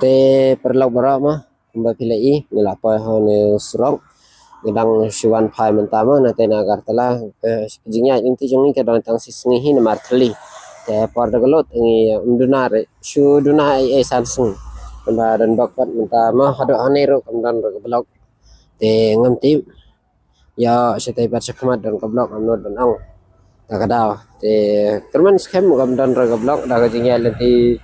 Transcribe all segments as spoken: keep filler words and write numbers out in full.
Te paralok baroh mo, kumba phi la i, ngi la poi ha une u surok. Ngi dang shu wan phai mynta mo, na te na Agartala. Ka jingïaid lynti jong ngi ka don tang shi sngi hi namar thylli. Te por da ka lut ngi ym duna re, shu duna ei ei san sngi. Kumba don bok pat mynta mo, haduh hangne ruh kam don re ka vlog. Te ngam tip. Ïa, shatei pat shakhmat don ka vlog, ngam nud ban ong. Ta ka daw. Te kyrmen skhem kam don re ka vlog da ka jingïaid lynti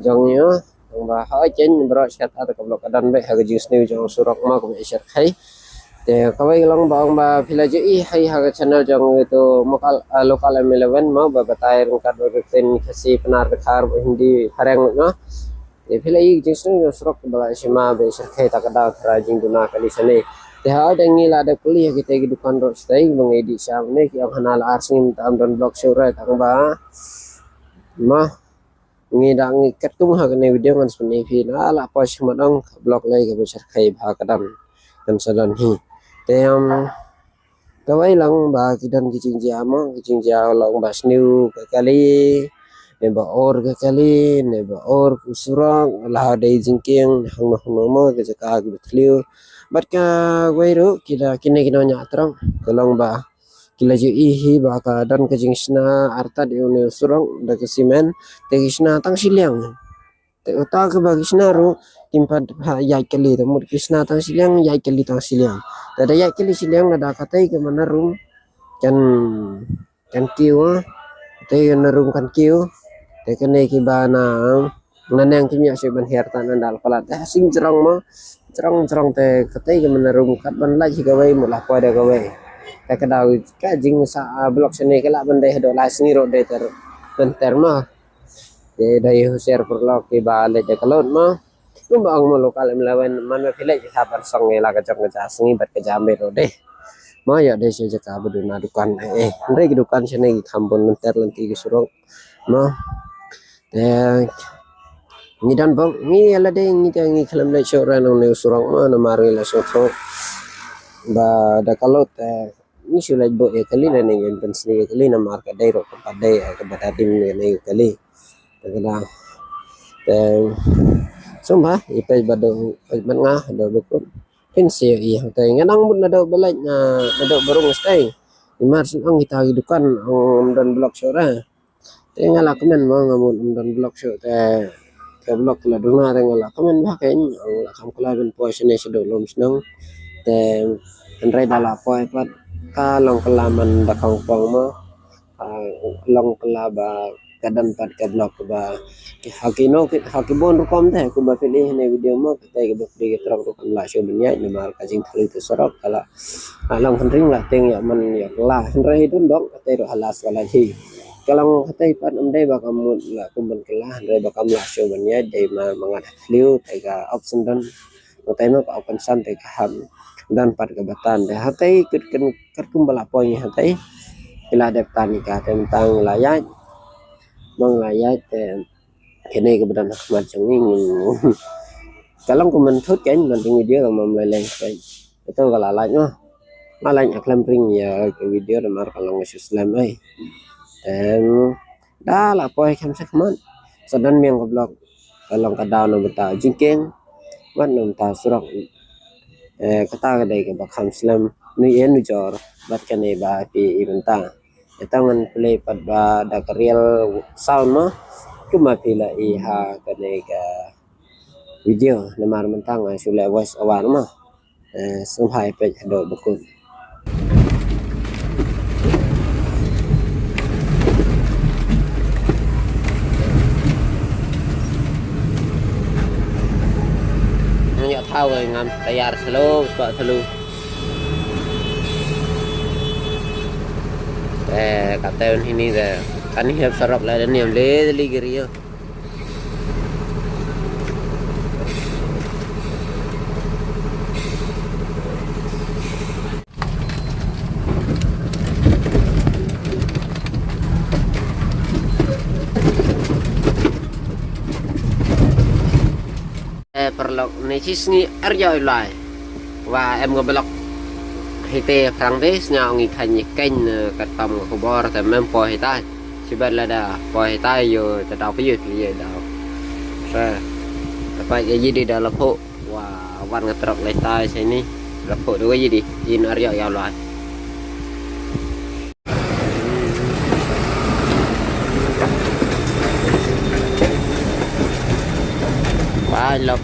jong ngi. Tang ba ha ken baroh shi katta ka vlog ka don beit ha ka jingsniew jong u surok mo, kumba i shyrkhei. Te kawei ka long ba ong ba phi la ju i ha ka channel jong uto local, ah, local M eleven mo, ba batai ryngkat bad ka ktien Khasi, Pnar, Dkhar, Hindi, Phareng mo. Te phi la i ka jingsniew jong u surok ba la shim ba i shyrkhei, ta ka daw tharai jingduna kali shane. Te ha dang ngi la dep kylli ha kitei ki dukan ruh shatei ba ngi dih sham ne, ki ong hana la ar sngi mynta ym don vlog shuh re, tang ba ma ngi dang, ngi katkum ha kane video ngan sa pyni phi, na la poi shakhmat ong ka vlog lei kaba shyrkhei ba ka don, kan sa don hi. Te, um, kawei long ba ki don ki jingjia mo, ki jingjia long ba sniew ka kali, ne ba or ka kali, ne ba or ka surok, la dei jingkieng hangno hangno mo, ka jaka kiba thliew. Bad kawei ruh ki la, kine ki nongñiah trok, ka long ba ki la ju i hi ba ka don ka jingshna artat ïa une u surok da ka simen, te ki shna tang shiliang. Te uta kaba ki shna ruh kim pat ïaid kali, te mut ki shna tang shiliang, ïaid kali tang shiliang. Te da ïaid kali shiliang, lada katei ka manarum kan, kan kiew, katei ka manarum kan kiew. Te kane kiba na naneng kim ïoh shuh ban hiar ta nandal palat. Te ha sing jrong mo, jrong jrong, te katei ka manarum kat ban lait hi kawei, mut la poi da kawei. Te ka daw ka jingsa, ah, vlog shane ka lah ban dei haduh lai sngi ruh dei ter, ban ter mo. Te dei husiar paralok kiba leit da ka lut mo. Kumba ong mo, local M eleven, man ba phi leit ki hap ban song ïa la ka jong ka ja sngi bad ka ja miet ruh dei. Mo, ïoh dei sha jaka ba duna dukan. Eh, hynrei ki dukan shane ki kham bun, lynter lynti ki surok mo. Te ngi don bok, ngi ïa lade ngi te ngi khlem leit shuh re na une u surok mo, namar ngi la sngewthuh ba da ka lut te ngi shu leit buh ïa kali lane ngin pynsniew ïa kali, namar ka dei ruh ka pat dei, eh, kaba da dim ïa kane ïa kali. Te ka daw. Te sngewbha ïa peit bad, peit bad nga haduh ba kut. Pynsniew ïa hangtei, nga nang mut naduh ba leit, na, naduh ba rung shatei. Namar shen ong kita ki dukan ong ym don vlog shuh re. Te nga la kmen mo, nga mut ym don vlog shuh te, te vlog la duna te nga la kmen ba kein, nga la kham kloi ban poi shane shaduh lum shnong. Te hynrei da la poi pat ka long kylla man da khongpong mo. Ah, long kylla ba ka don pat ka vlog ba ha kino ki, ha ki bun rukom te, kumba phi la i hane video mo, katei kaba phi ka trok ruh kam lah shuh ban ïaid namar ka jingthylli te surok ka la, ah, long hynrei la tieng ïa man ïa kylla, hynrei hi don dong katei ruh ha last ka la hi. Ka long katei pat ym dei ba ka mut la kum ban kylla, hynrei ba kam lah shuh ban ïaid, dei ma, ma ngat ha thliew te ka option don. Katei ma ka option te ka ham don pat kaba tan te. Hatei kut, kut, katkum ba la poi ngi hatei. Ki la dep tan ïa ka te mynta ngi la ïaid. Ba ngi la ïaid te kine kiba don ha khmat jong ngi, ka long kumba thut kein, ban ring video ka mam lei lei kein. Kato ka la lait mo. La lait, nga khlem ring ïa ka video namar ka long ka shu slem ei. Te da la poi kham shakhmat, sa don biang ka vlog. Ka long ka daw na bynta jingkieng bad na bynta surok. Eh, kata ka dei kaba kham slem, nu ïa nu jor bad kane ba phi i mynta. Ïa, tang ngan play pat ba da ka real sound mo, kumba phi la i ha kane ka video, namar mynta nga shu leh voice over mo. Eh, sngewbha ïa peit haduh ba kut. Nga ïoh thaw, eh, ngam tayar slo, spah slo. Eh, ka tei un hini de. Kani hep sarok la de niam le de li giri yo. Eh, paralok, ne chi sngi ar ïa u lai. Wa em ka blok. Hite phrang te snga ong i khan i ken, eh, ka tam ka khubor te mem po hita. Chibat lada po hita yo te dau pyu pyu dau. Sa. Ka Peit ïa i dei da la phuh. Wa wan ka trok lei tai sa ini. La phuh da wei i dei. In ar ïoh ïa u lai. Wa lok.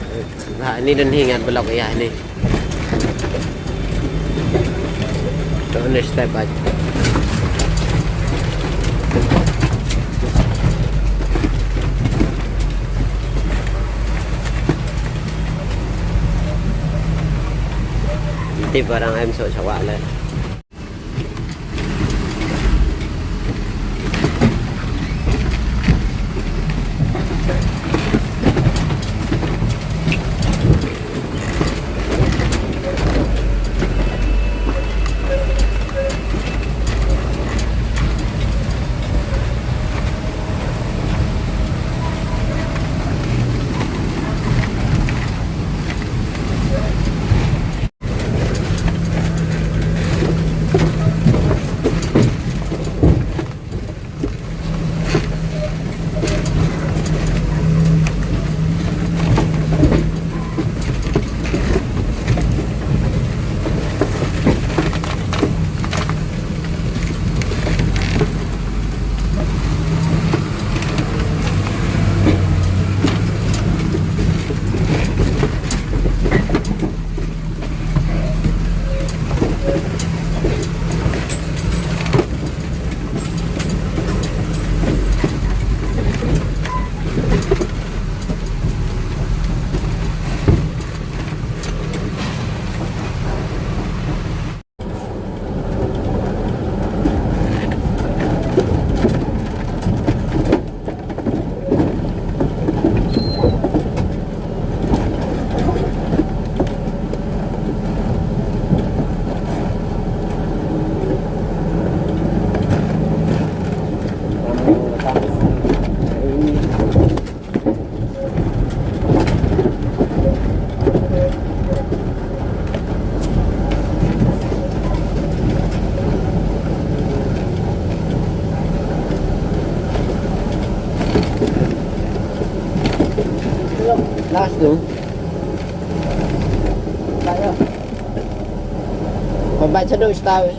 Ha ini don hi ngat ba lok ïa ini. To next step aja. Tip barang em sok sawak le. Last tu. Pembaca dulu tahu.